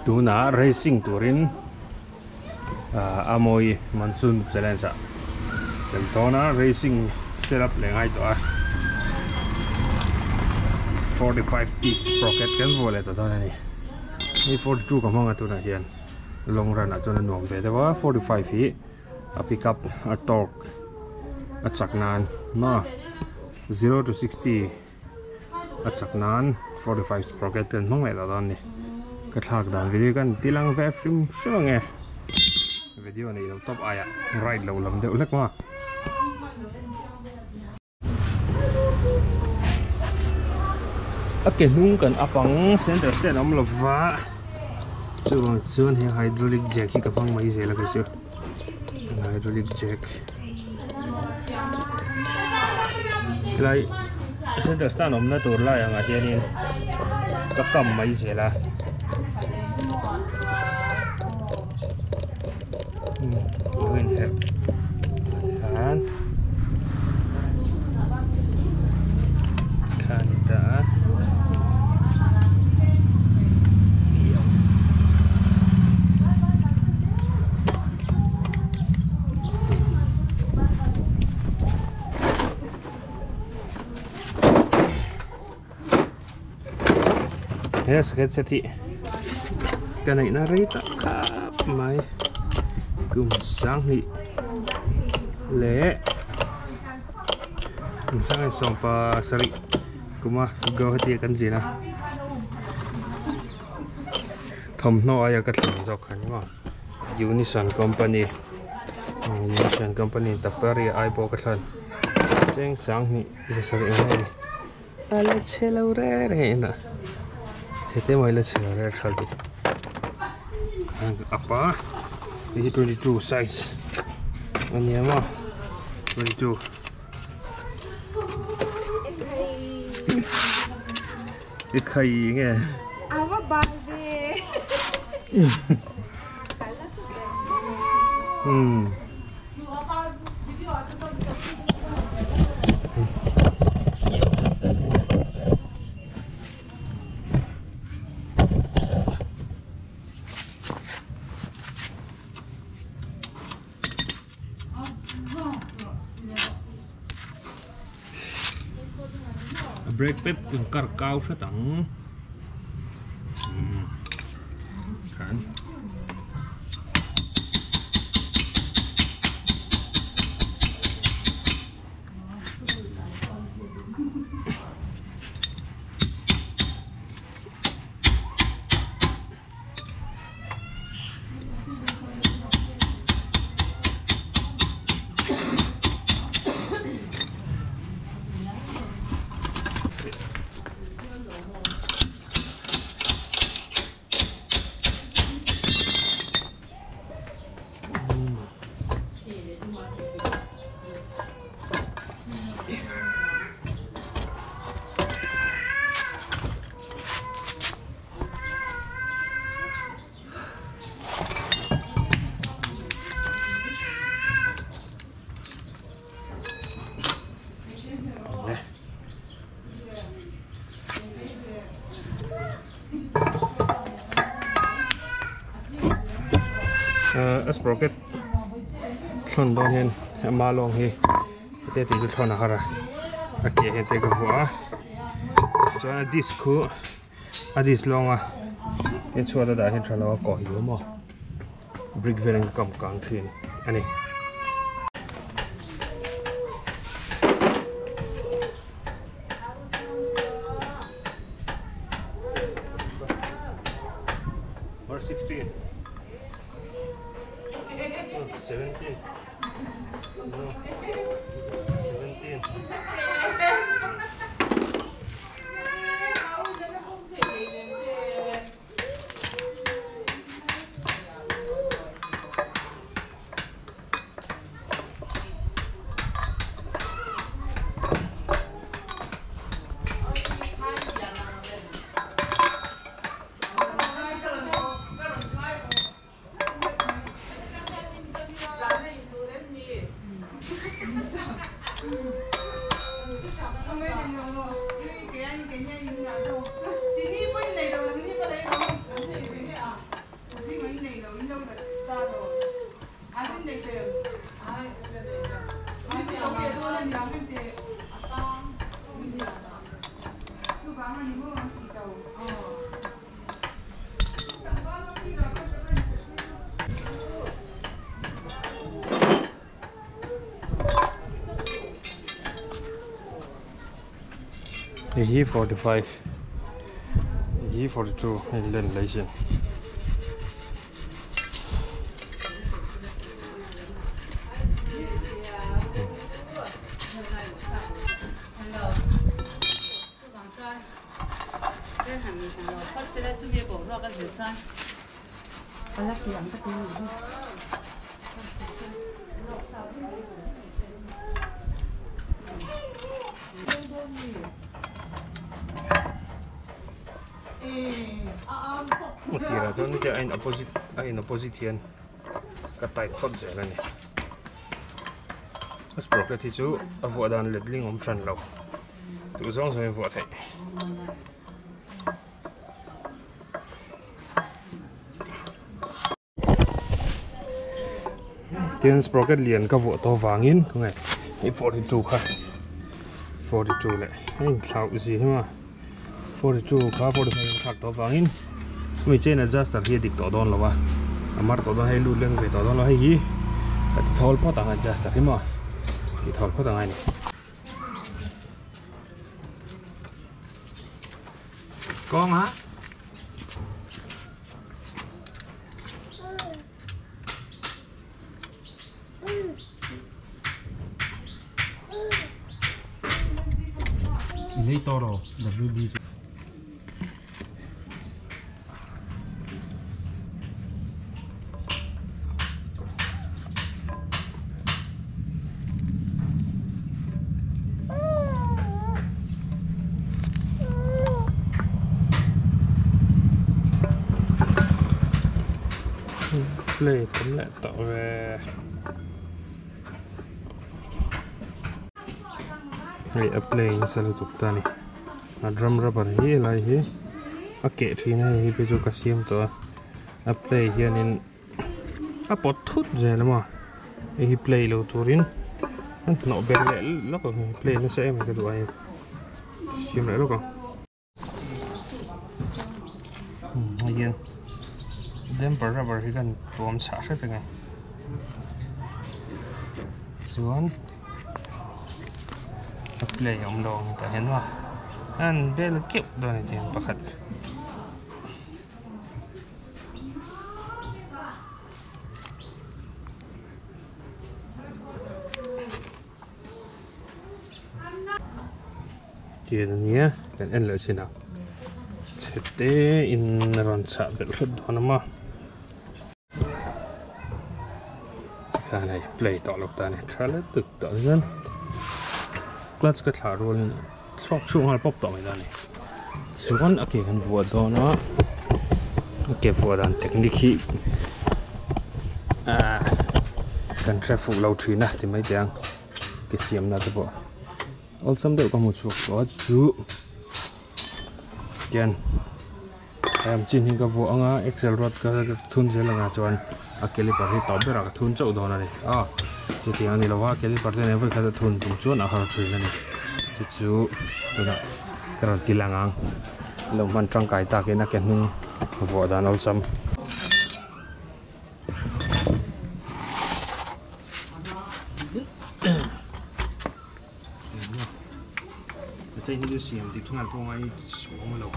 Tunah racing turin a mawi monsoon challenge ah kan tawn a racing set up leh ngai tawh a 45 teeth sprocket kan vuah leh tawh dawn a ni hei 42 ka hmang a tunah hian long run ah chuan a nuam ve deuh a 45 hi a pick up a torque a chak nan maw 0 to 60 a chak nan 45 sprocket kan hmang leh tawh dawn a ni ka thlak dan video kan ti lang ve hrim hrim ang e video nei lo tawp aiah ride lo lam deuh hlek maw. A ke hnung kan up ang center stand a awm lova chuvang chuan he hydraulic jack hi ka hmang mai zel a kei chu hydraulic jack helai center stand awmna tur lai angah hianin ka kam mai zel a. Khan khan ta he sakhet set hi ka neihna rei tak khap mai kum sanghnih leh kum sanghnih sawmpa sarih kuma Guwahati ah kan zin a thawmhnaw aia ka thlen zawk kha ni maw Unison company Unison company tapari ai pawh ka thlan cheng sanghnih zasarih ang a ni. A la chhe lo re re in a chhe te mai la chhe lo re tha lutuk apa hei hi 22 size a nia maw 22 i khai nge a va bal ve Brake pad kan kar kau hret ang. Khan. A sprocket thlawn dawn hian ama lawng hi hete tih chu thlawn a har a a ke hian te ka vuah a chuan a disc khu a disc lawnga he chhuat a dah hian tha lo a kawh hi maw brick velin ka kam kang thin a ni. Verse 16. Oh, 17. No. 17. Hei hi 45 hei hi 42 hei len lei sin. A tirah chuan hetiang a in opposite a in opposite hian ka type phawt zel a ni a sprocket hi chu a vuah dan letling awm hran lo duh zawng zawngin vuah theih. Tin sprocket lian ka vuah tawh vangin khawnge hei 42 kha 42 leh hei thlauh zi hi maw 42 kha 45 ka thlak tawh vangin hemi chain adjuster hi a dik tawh dawn lo a a mar tawh dawn hei lut leng ve tawh dawn lo hei hi ka ti thawl phawt ang adjuster hi maw ti thawl phawt ang a ni. Con hả? Lấy to rồi, WD. Play tam leh tawh ve hei a play nasa lutuk ta a ni a drum rubber hi helai hi a keh thin a hei hi phei chu ka siam tawh a a play hianin a pawt thut zel a maw hei hi play lo turin an hnawh belh leh lawk ang hei play nasa em ka duh aiin siam leh lawk ang. Hei hian damper rubber hi kan tuam chhah hret ang e chuan a play a awm lo ang tah hian maw an bel keuh dawn a ni tih pakhat. Tian a nia kan en leh chin a chhe te in a rawn chah belh hret dawn a maw tikhan hei play tawh lo ta a ni tha lutuk tawh chuan clutch ka thlah rualin thluak chhung nghal pawp tawh mai ta a ni chuan a ke kan vuah dawn a a ke vuah dan technique hi ahh kan hre fuh lo thin a ti mai teh ang ke siamna te pawh. Awlsam deuh ka hmu chhuak tawh a chu tian hei chin hi ka vuah anga axle rod ka thun zel anga chuan a caliper hi tawp berah ka thun chauh dawn a ni a chutiang a ni lova caliper te nen vawikhat a thun tum chuan a har thin a ni chu chu tunah ka rawn ti lang ang lo hman tangkai takin a ke hnung vuah dan awlsam. Chei hi chu siam dik nghal pawh ngai suam lo.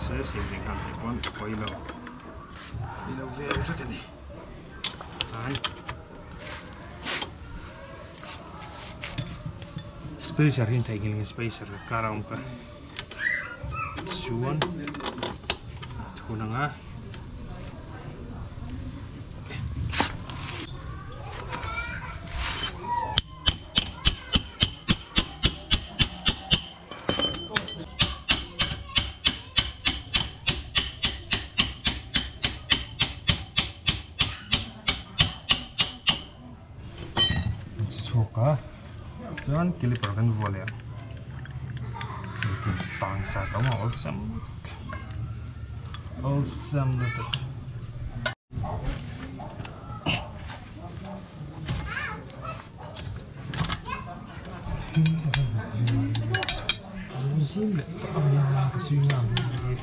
Se siam dik nghal thei pawn pawi lo. Ni lo ve vek a ni. Ai. Spacer hi an theihnghilh nge spacer kar a awm ka. Chuan thun anga chhuak a chuan caliper kan vuah leh ang tang sa tam a awlsam lutuk. Awlsam lutuk. Zim leh tawh a nia ka swing ang hi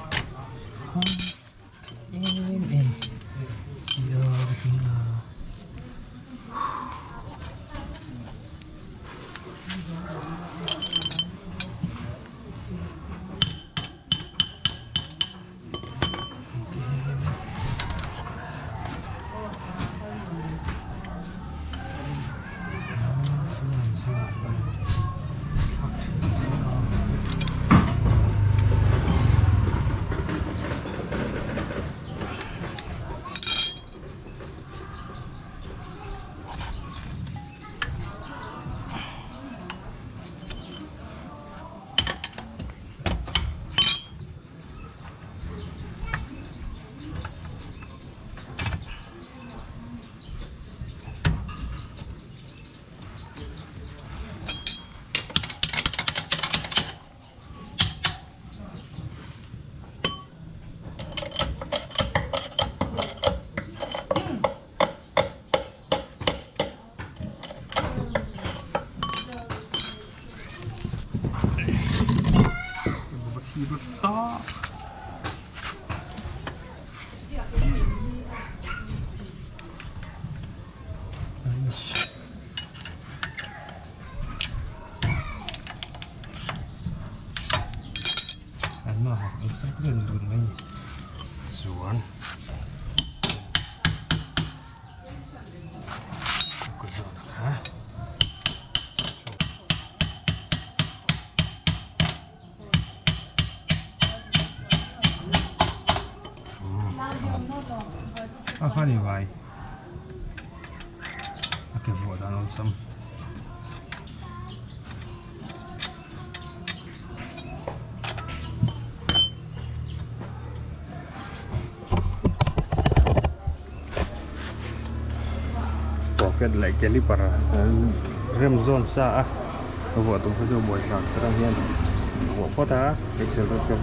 em em sia ka ti a. Chuan a kha ni vai a ke vuah dan awlsam. Sprocket leh caliper rem zawn sa a a vuah tum kha chu buaithlak atang hian vuah phawt a axle rod ka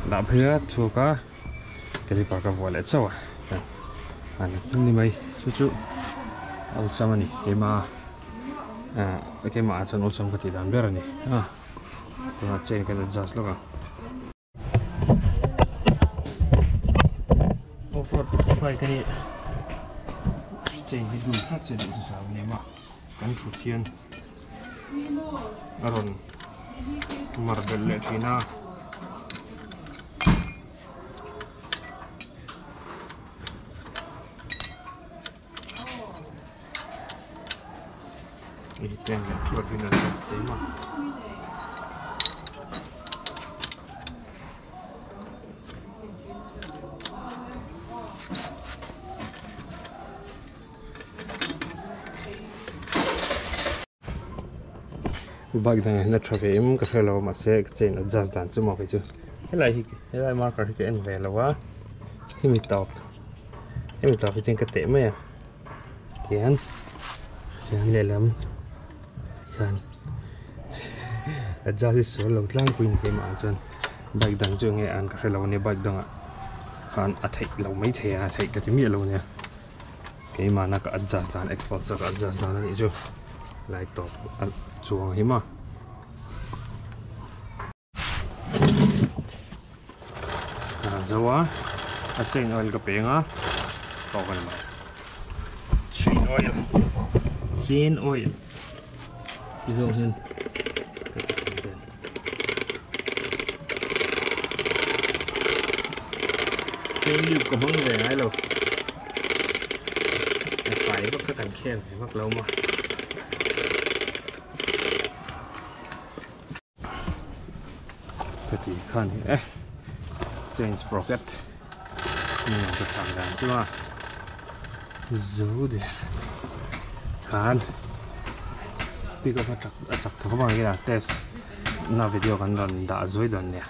dah phei a chhuak a caliper ka vuah leh chauh a a ni mai chu chu awlsam a ni keimah a. Ah keimah ah chuan awlsam ka tih dan ber a ni a tunah chain kan adjust lawk ang. Off road bike a ni chain hi dul tlat se duh chu a ni a kan thut hian a rawn mar belh leh thin a. Bike dangah hian a tha ve em ka hre lo mahse chain adjust dan chu maw kei chu helai hi helai marker hi ka en ve lo a hemi tawp hemi tawp hi chuan ka teh mai a. Tihian tihian lehlam hian adjust hi sual lo tlangpui ni keimah ah chuan bike dang chu enge an ka hrelo ania bike dangah khan a theih lo maithei a theih ka ti miah lo ania keimahna ka adjust dan expert zawk a adjust dan anih chu lai tawp a chuang hi maw. Zo a a chain oil ka peng a tawk a ni mai chain oil chain oil ti zawng hian ka ti thei vel chain lube ka hmang ve ngai lo a fai vak kha kan khel ve vak lo maw. Ka ti kha ni e chain sprocket ni ang ka thlak dan chu a zo der khan pick up a chak a chak tho vang hian test na video kan rawn dah zuai dawn nia.